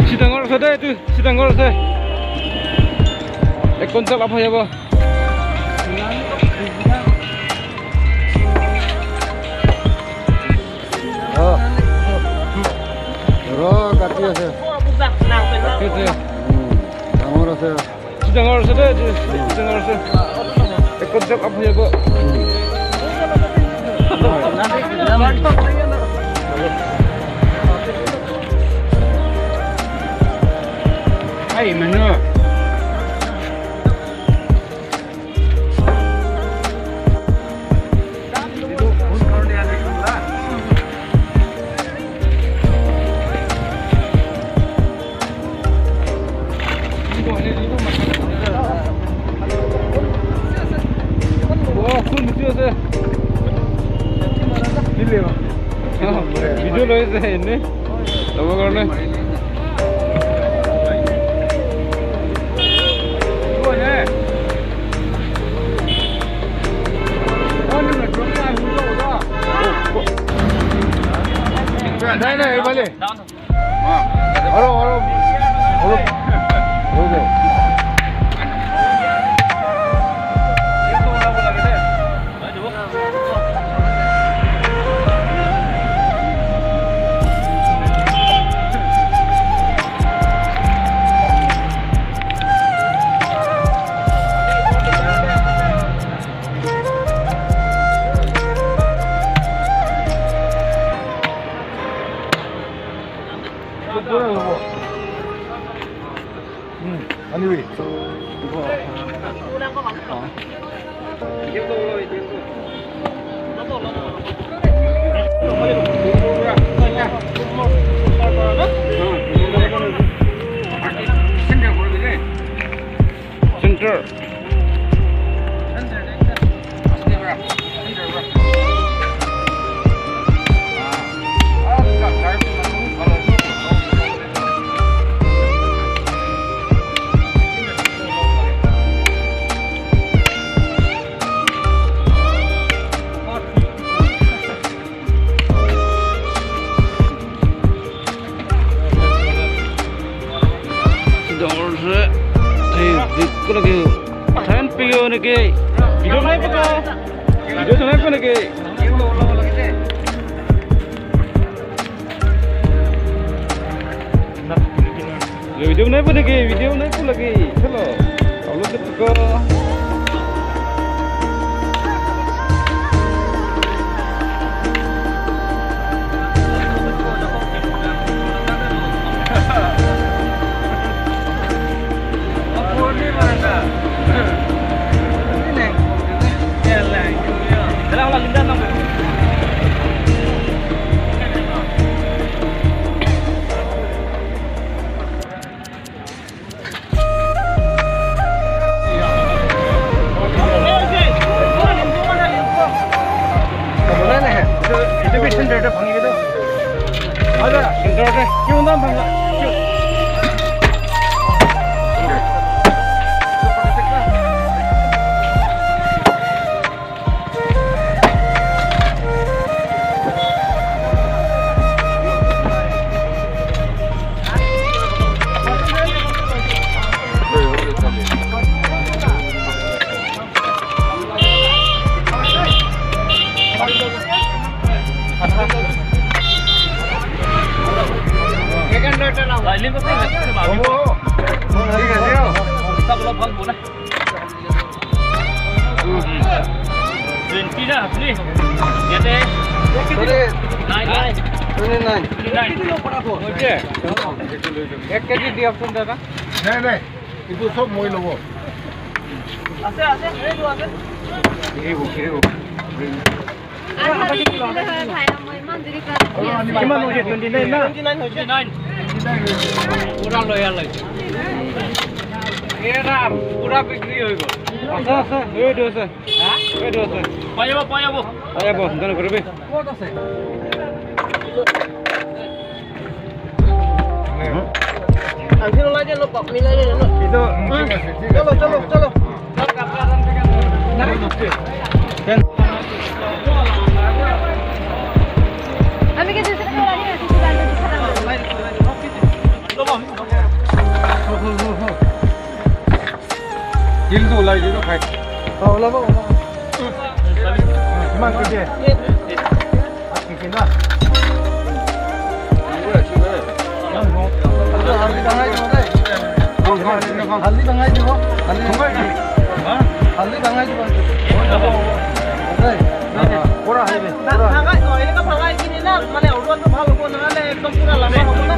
চিটাঙৰ আছে দেই, এইটো চিটাঙৰ আছে। এক কুইণ্টেল লাভ হৈ যাব। কাটি আছে, ডাঙৰ আছে, চিটাঙৰ আছে দেই, চিটাঙৰ আছে। এক কুইণ্টেল লাভ হৈ যাব। এই মানুহ ভিডিঅ' লৈ আছে এনেই ল'ব কাৰণে। নাই নাই, এইফালে আৰু অলপ অলপ হৈ যাব। আনিবি। চেণ্টাৰ নেকি? ভিডিঅ' নাই পোৱা, ভিডিঅ' নাই পোৱা নেকি? ভিডিঅ' নাই পোৱা নেকি? ভিডিঅ' নাই পোৱা লাগে। চলো অলপ। এক কেজি দিয়কচোন দাদা। নাই নাই, এইটো চব মই ল'ব। আছে আছে, এইটো আছে। কিমান হৈছে 29 না 29 হৈছে 29 পুৰা লয়াল হৈছে এৰা পুৰা বিক্ৰী হৈ গ'ল। আছে আছে এইটো আছে হা এইটো আছে পাই যাব পাই যাব পাই যাব চিন্তা নকৰিবি। ক'ত আছে? আংঠি ওলাই দে অলপ মিলাই দে ন। এইটো ঠিক আছে ঠিক আছে। চলো চলো চলো। আমি কি দুশো টাকা রাখি না কিছু গান তিলটো ওলাই দিলো খাই। অ ওলাব ওলাব। কিমান কেজি? 8 কেজি না? হালধি ডাঙাই দিব দেই। হালধি ডাঙাই দিব। হালধি ডাঙাই দিব। ভাঙাই এনেকুৱা ভাঙাই কিনে না মানে অৰুৱাটো ভাল হ'ব নহ'লে একদম পুৰা লাম্বা হ'ব না।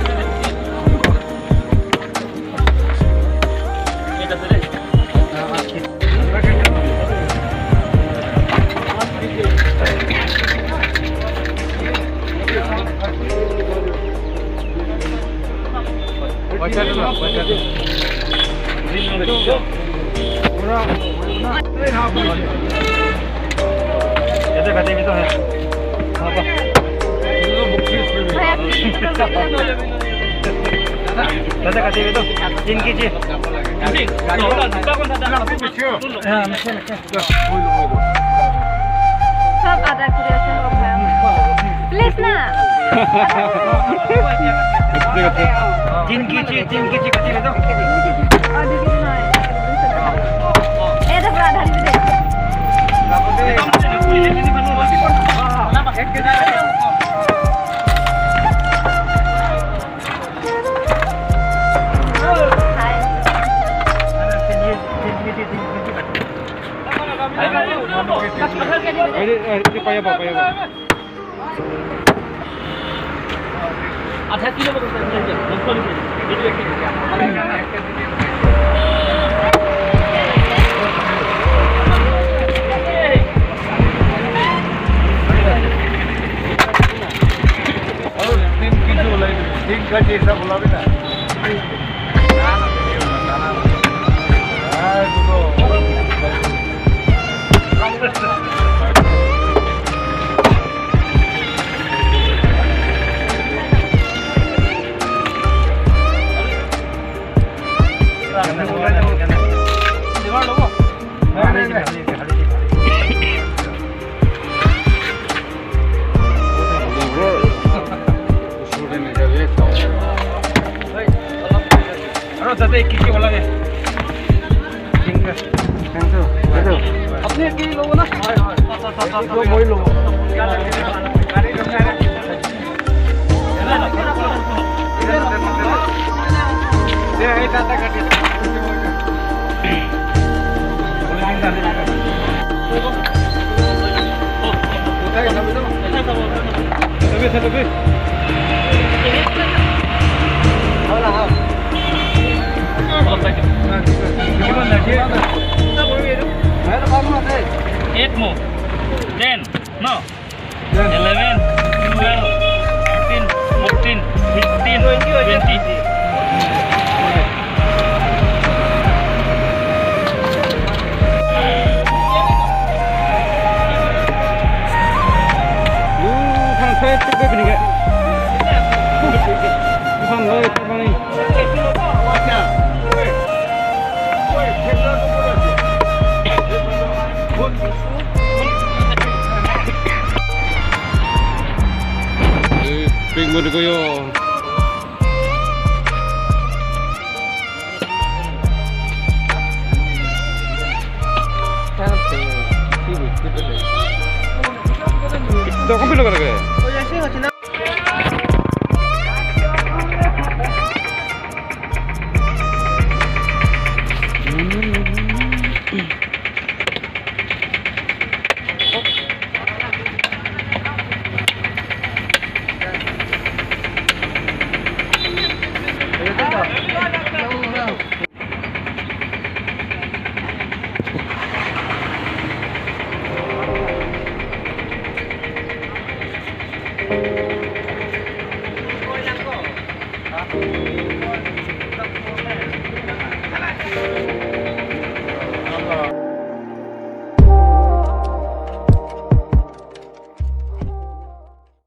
তিন কেজি সব আদা করে আছে প্লিজ না। 3 কেজি 3 কেজি কাটি দাও। 2 কেজি নয় এটা পুরো আধা দিবে। আধা কিলো তিন কেজি ওলাই দিবি। 3 কেজি হিসাব ওলাবি না। তাতে কি কি লাগে? আপুনি কি ল'ব না? মই ল'ব। Eight more. 10. No. 11, 12, 13, 14, 15, 20. Big Ha?